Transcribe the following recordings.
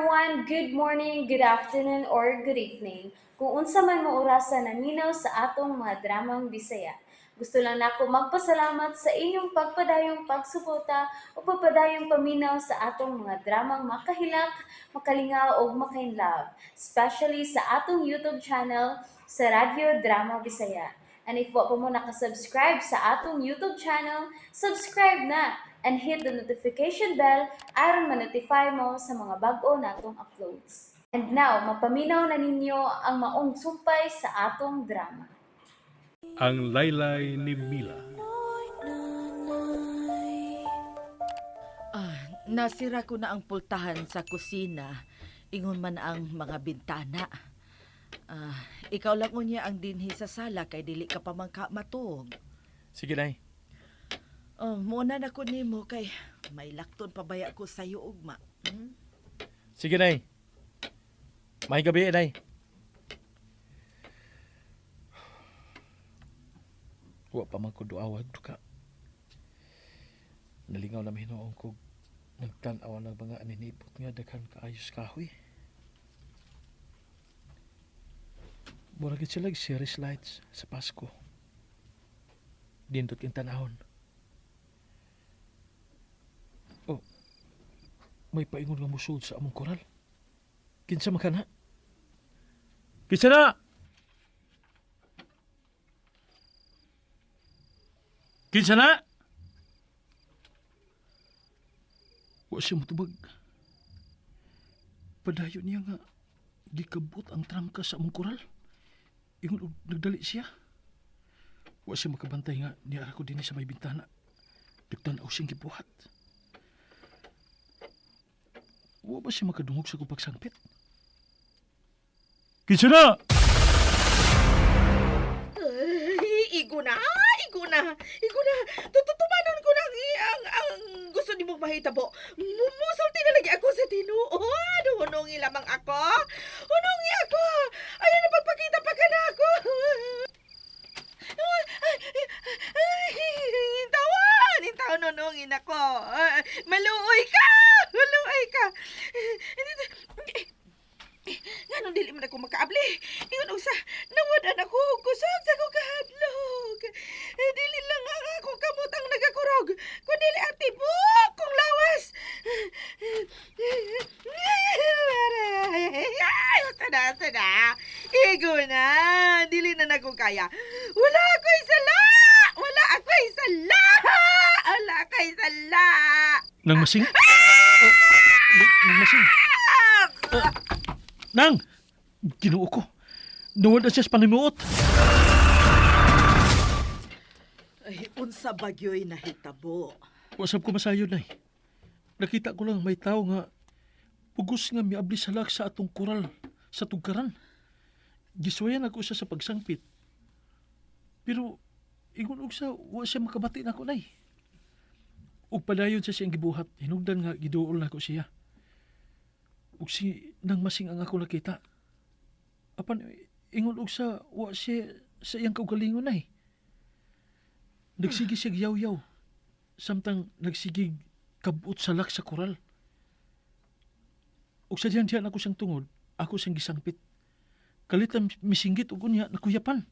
everyone! Good morning, good afternoon, or good evening. Kung unsa man mo orasa naminaw sa atong mga dramang Bisaya. Gusto lang nako magpasalamat sa inyong pagpadayong pagsuporta o pagpadayong paminaw sa atong mga dramang makahilak, makalingaw ug makainlove, especially sa atong YouTube channel sa Radyo Drama Bisaya. And if wa pa mo nakasubscribe sa atong YouTube channel, subscribe na and hit the notification bell aron ma-notify mo sa mga bag-o natong uploads. And now, mapaminaw na ninyo ang maong sumpay sa atong drama. Ang Laylay ni Mila. Ah, nasira ko na ang pultahan sa kusina. Ingon man ang mga bintana. Ah, ikaw lang unya ang dinhi sa sala kay dili ka pa man ka matuog. Sige, Nay. Oh, muna na ko nimo kay may lakton pa baya ko sayo ugma. Sige, Nay. May gabi, Nay. Wa pa man ko duawag duka. Nalingaw na hinuon ko nagtan-aw ng mga aninipot nga daghan kaayos kahoy. Mura gid sila series lights sa Pasko. Dindot yung tanahon. Oh, may paingon nga musulod sa among koral. Kinsa man ka na? Kinsa na? Kinsa na? Wa siya motubag. Padayon niya nga gikabot ang trangka sa among koral. Ingon og nagdali siya. Wa siya makabantay nga niara ko dinhi sa may bintana. Nagtan-aw siyang gibuhat. Wa ba siya makadungog sa akong pagsangpit? Kinsa na? Ay, igo na, igo na, igo na. Tututumanon ko na ang gusto ni mong mahitabo. Musulti na lagi ako sa tinuod. Hunungi lamang ako. Hunungi ako. Ayun na pagpakita pa ka na ako. Tawan, tawan hunungin ako. Maluoy ka. Maluoy ka. Nganong dili man ako makaabli? Ingon usa, nawad-an ako og kusog sa akong kahadlok. Eh, dili lang ang akong kamot ang nagakurog, kundi ang tibok kong lawas. Ay, sana, sana. Igo na, dili na nako kaya. Wala ako'y sala! Wala ako'y sala! Wala ako'y sala! Nang masing? Oh, nang masing? Nang! Ginoo ko. Nawad na siya sa panimuot. Ay, unsa bagyo'y nahitabo. Wasap ko masayod, Nay. Nakita ko lang may tao nga pugos nga miabli sa lak sa atong koral sa tugkaran. Giswayan ako siya sa pagsangpit. Pero ingon og sa wa siya makabati nako, Nay. Ug padayon siya siyang gibuhat, hinugdan nga giduol nako siya. Ug si nang masing ang ako nakita. Apan ingon og sa wa siya sa iyang kaugalingon, Nay. Nagsige siya yaw-yaw samtang nagsigig kabut sa lak sa koral. Ug sa diyan diyan ako siyang tungod, ako siyang gisangpit. Kalit lang misinggit ug unya nakuyapan.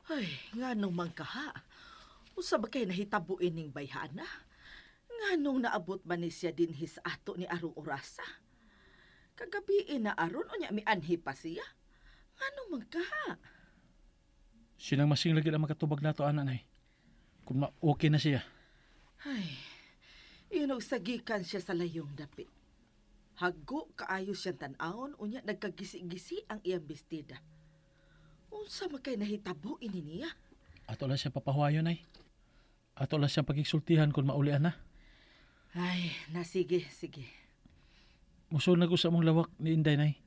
Ay, nganong man kaha? Usa ba kay nahitabo ining bayhana? Nganong naabot man ni siya dinhi sa ato ni arong orasa? Kagabi na aron unya mianhi pa siya. Nganong man kaha? Sinang masing lagi ang makatubag nato ana, Nay. Kung ma-okay na siya. Ay, inog sagikan siya sa layong dapit. Hago kaayo siyang tan-awon unya nagkagisi-gisi ang iyang bestida. Unsa man kay nahitabo ini niya? Ato lang siya papahuwayon, Nay. Ato lang siyang pagigsultihan kung maulian na. Ay, nasige, sige. Musul na ko sa among lawak ni Inday, Nay.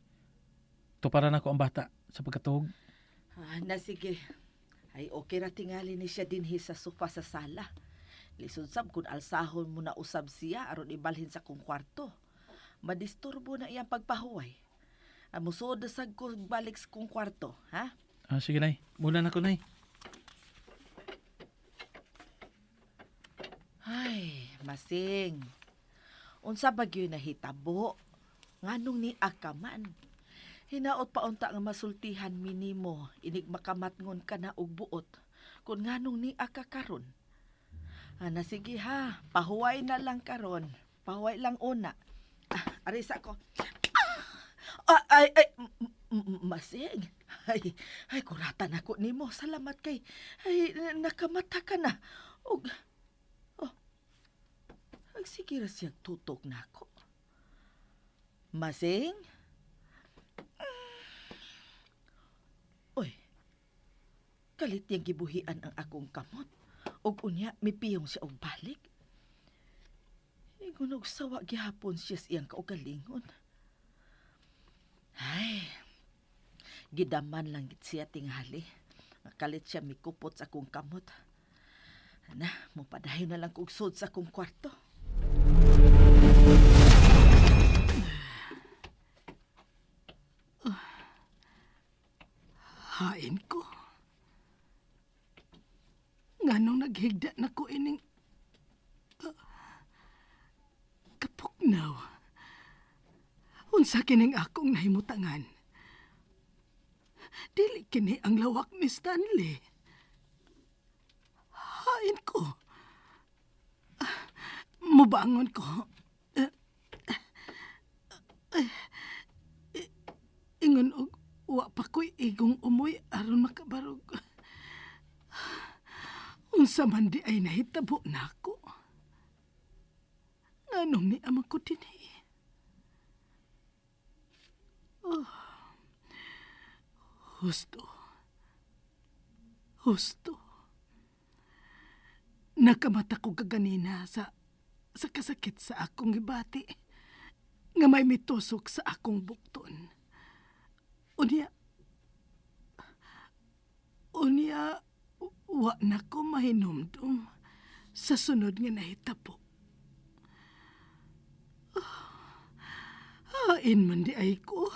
Tuparan ako ang bata sa pagkatuog. Ah, na sige. Ay, okay ra tingali ni siya dinhi sa sofa sa sala. Lisod sab kung alsahon mo na usab siya aron ibalhin sa kong kwarto. Madisturbo na iyang pagpahuway. Ah, musuod na sad ko balik sa kong kwarto, ha? Ah, sige, Nay. Muna na ko, Nay. Ay, masing. Unsa ba gyud nahitabo? Nganong ni akaman? Hinaot pa unta nga masultihan minimo inig makamatngon ka na og buot kung nganong ni aka karon. Ana sige ha, pahuway na lang karon. Pahuway lang una. Ah, arisa ko. Ah, ay, ay, masig. Ay, ay, kuratan ako nimo. Salamat kay. Ay, nakamata ka na. Og, oh, ay, sige ra siya tutok nako. Masing? Uy, kalit niyang gibuhian ang akong kamot. Og unya, mipiyong siya og balik. Ingon og sawa gihapon siya sa iyang kaugalingon. Ay, gidaman lang gid siya tingali. Kalit siya mikupot sa akong kamot. Ana, mopadayon na lang kog sud sa akong kwarto. Hain ko. Nganong naghigda na ko ining kapuknaw. Unsa kining akong nahimutangan? Dili kini ang lawak ni Stanley. Hain ko. Ah, mubangon ko. Eh, eh, eh, ingon og wa pa ko'y igong umoy aron makabarog. Unsa man di ay nahitabo nako. Nganong ni ama ko dinhi? Oh. Husto. Husto. Nakamata ko kaganina sa kasakit sa akong gibati nga may mitusok sa akong bukton. Unya, unya, wa na ko mahinumdum sa sunod nga nahitabo. Hain man di ay ko.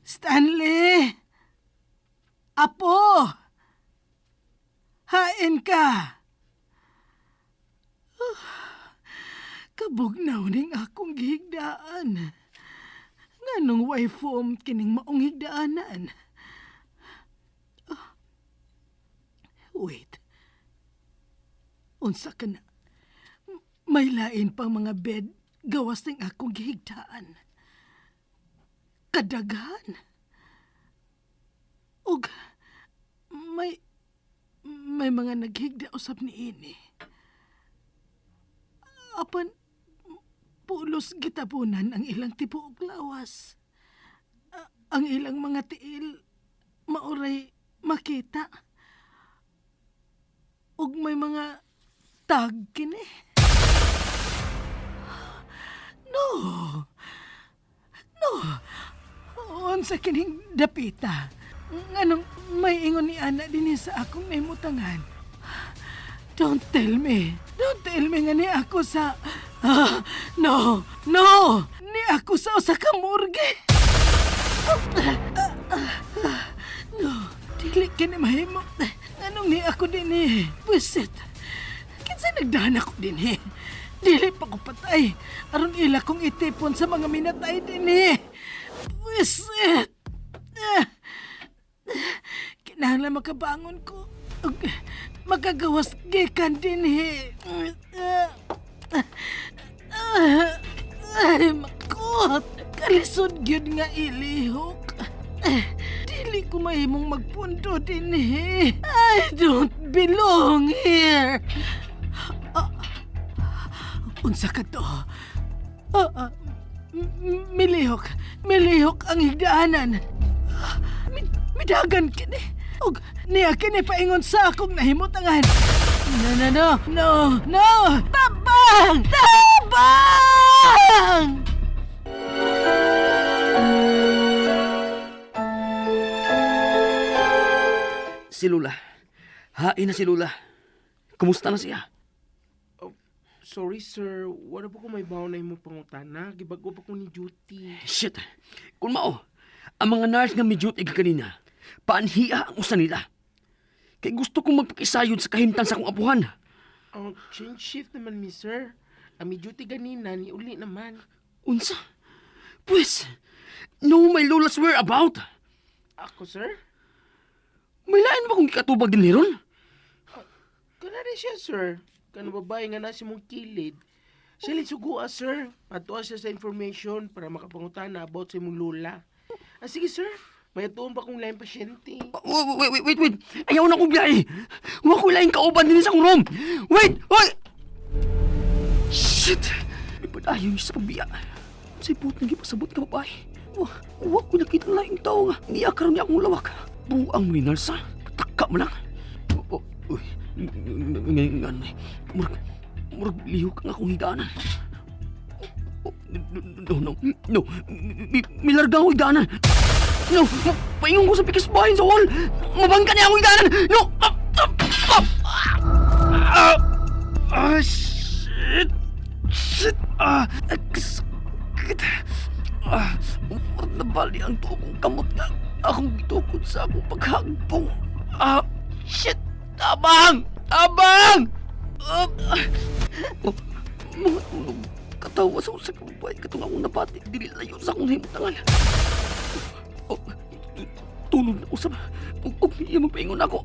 Stanley! Apo! Hain ka! Kabugnaw ning akong gihigdaan. Nganong way foam kining maong higdaanan? Ah, wait. Unsa ka na? May lain pang mga bed gawas ning akong gihigdaan. Kadaghan. Ug may mga naghigda usab niini. Apan pulos gitabunan ang ilang tibuok lawas. Ang ilang mga tiil mauray makita. Ug may mga tag kini. No. No. Unsa kining dapita? Nganong may ingon ni ana dinhi sa akong nahimutangan? Don't tell me. Don't tell me nga ni ako sa... Ah, no! No! Ni ako sa usa ka morgue! No, dili kini mahimo. Nganong ni ako dinhi? Buset. Kinsa nagdahan ako dinhi? Dili pa ko patay. Aron ila kong itipon sa mga minatay dinhi. Buset. Ah. Kinahanglan makabangon ko. Ug makagawas gikan dinhi. Ay, makot. Kalisod gyud nga ilihok. Dili ko mahimong magpundo dinhi. I don't belong here. Ah, unsa ka to? Ah, ah, milihok. Milihok ang higdaanan. Ah, midagan kini. Og niya kini paingon sa akong nahimutangan. No, no, no, no, no! Tabang! Tabang! Si Lula. Hain na si Lula. Kumusta na siya? Sorry sir, wala po ko may baon na imong pangutana. Gibago pa ko ni duty. Shit. Kung mao, ang mga nurse nga may duty kanina, paanhiya ang usa nila. Kay gusto kong magpakisayod sa kahimtang sa akong apuhan. Oh, change shift naman mi sir. Ang may duty ganina, ni uli naman. Unsa? Pwes, know my lola's whereabout. Ako, sir? May lain ba kung ikatubag din ron? Kanari siya, sir. Kano babae nga nasa mong kilid. Siya lisugua, sir. Patuwa siya sa information para makapangutana about sa imong lola. Ah, sige, sir. May atuon pa kong laing pasyente. Wait, wait, wait, wait. Ayaw na kong biyahe. Huwag ko laing kauban din sa akong room. Wait, wait! Shit! May padayon sa pagbiya. Sa ibot nga gipasabot ka babae. Wa ko nakita ang laing tao nga. Niya karon niya akong lawak. Buang ni Nalsa. Pataka mo lang. Oh, uy, ngan. Murag, murag lihok ang akong higaanan. Oh, no, no, no. Milarga akong higaanan. No! Paingon ko sa pikas bahin sa wall! Mabangka niya akong higaanan! No! Ah! Ah! Ah! Ah! Ah! Shit! Shit! Ah! Sakit! Ah! Nabali ang tuo kong kamot nga akong gitukod sa akong paghagpong. Ah! Shit! Tabang! Tabang! Ah! Ah! Oh, mga tulog katawa sa usa ka babae katong akong nabati dili layo sa akong himutangan. Oh, tulog na usap. Ug iya magpaingon ako.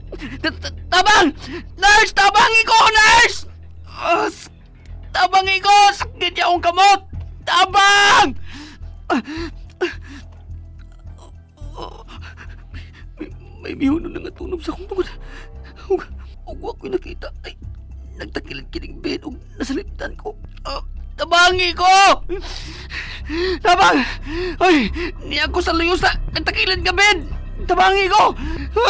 Tabang! Nurse! Tabang iko! Nurse! Ah, tabang iko! Sakit niya akong kamot! Tabang! Ah, ah, oh, may mihuno na nga tunob sa akong tungod. Ug, ug wa ko'y nakita. Ay, nagtakilid kining bed ug nasalipdan ko. Ah, tabangi ko! Tabang! Ay, niya ko sa luyo sa nagtakilid nga bed! Tabangi ko!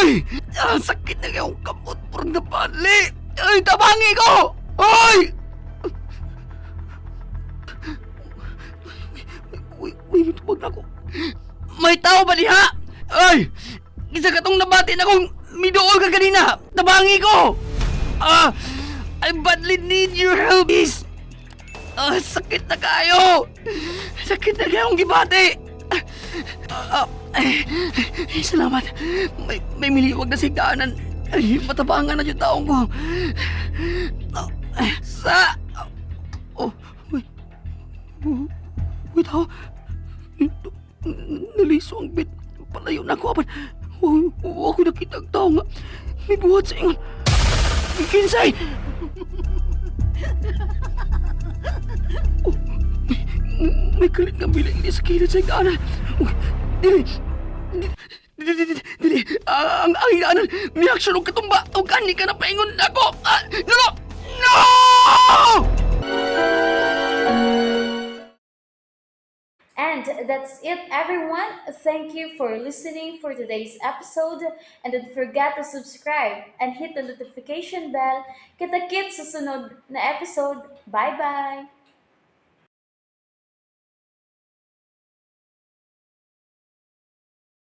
Ay, ah, sakit na kayong kamot purong napali! Ay, tabangi ko! Ay! Uy, uy, may tubag na ako. May tao ba diha? Ay! Isa ka tong nabati na kong miduol ka kanina! Tabangi ko! Ah! I badly need your help, please! Ah, sakit na kayo! Sakit na kayong gibati! Ah, ah, ay, ay, salamat. May miliwag na sigdaanan. Ay, matabangan na yung taong ko. Ah, ay, sa... Oh, wait. Oh, wait, ha? Naliso ang bed. Palayo na ako. Apan, wa ko nakita ang tao nga. May buhat sa ingon. Kinsay! Oh, may kalit nga bilang niya sa kilid sa higdaanan. Oh, dili! Dili, dili, dili. Ah, ang higdaanan, may aksyon og katumba. O gani ka na paingon ako. Ah, no, no! No! And that's it, everyone. Thank you for listening for today's episode. And don't forget to subscribe and hit the notification bell. Kita-kits sa sunod na episode. Bye-bye!